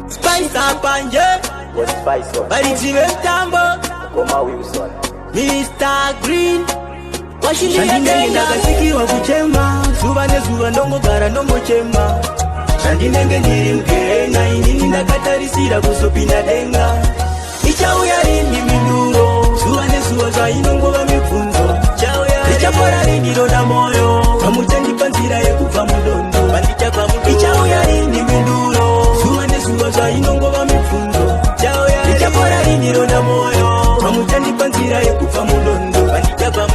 Spice panje. What Spice on? Varidzi vemutambo. Goma Wilson. Mr Green. Zvandinenge ndakasikirwa kuchema zuva nezuva, ndongogara ndongochema. Zvandinenge ndiri mugehena, inini ndakatarisira kuzopinda denga. Ichauya rini minduro? Zuva nezuva zvainongova mibvunzo. Richapora rini ronda moyo? Pamuchandipa nzira yekubva mudondo. Ichauya rini minduro? Zuva nezuva zvainongova mibvunzo. Richapora rini ronda moyo? Pamuchandipa nzira yekubva mudondo.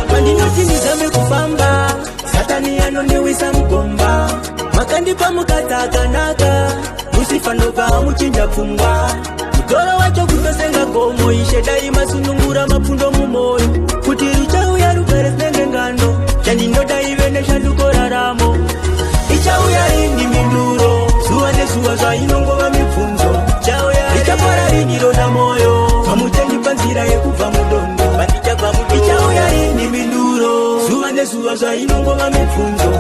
Pandinoti ndizame kufamba, Satani anondiwisa mugomba. Makandipa mukadzi akanaka, musifanobva muchinja pfungwa. Mutoro wacho kutosenga gomo. Ishe, dai masunungura mapfundo mumwoyo, kuti ruchauya rugare sinenge ngano. Chandinoda ive neshanduko raramo. Ichauya rini minduro? Zuva nezuva zvainongova mibvunzo. Richapora rini ronda moyo? Pamuchandipa nzira yekubva mudondo. Ichauya rini minduro? Zuva nezuva zvainongova mibvunzo.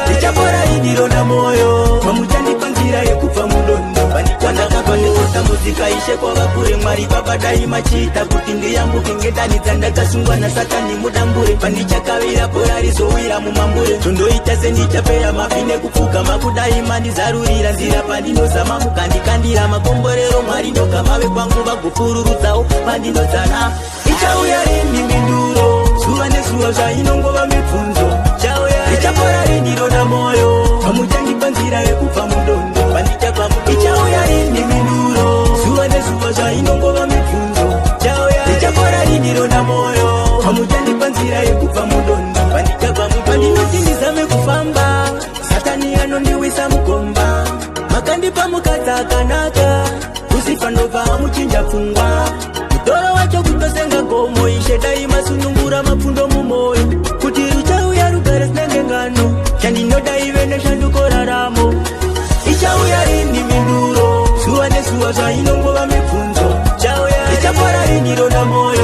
Richapora rini ronda moyo? Pamuchandipa nzira yekubva mudondo. Kwandakabva nekutambudzika, Ishe, kwava kure. Mwari Baba, dai machiita kuti ndiyambuke ngetani dzandakasungwa naSatani mudambure. Pandichakavira bhora rizowira mumambure, zvondoita sendichapera mafi nekupfugama. Kudai mandizarurira nzira pandinozama, mukandikandira makomborero, Mwari ndogamave kwangu vagopururudzawo pandinodzana. Ichauya rini minduro? Zuva nezuva zvainongova mibvunzo. Richapora rini ronda moyo? Pamuchandipa nzira yekubva mudondo. Ichauya rini minduro? Zuva nezuva zvainongova mibvunzo. Richapora rini ronda moyo? Pamuchandipa nzira yekubva mudondo. Pandinoti ndizame kufamba, Satani anondiwisa mugomba. Makandipa mukadzi akanaka, usifanobva muchinja pfungwa. Mutoro wacho kutosenga gomo. Ishe, dai masunungura mapfundo mumwoyo, kuti ruchauya rugare sinenge ngano. Chandinoda ive neshanduko raramo. Ichauya rini minduro? Zuva nezuva zvainongova mibvunzo. Richapora rini ronda moyo?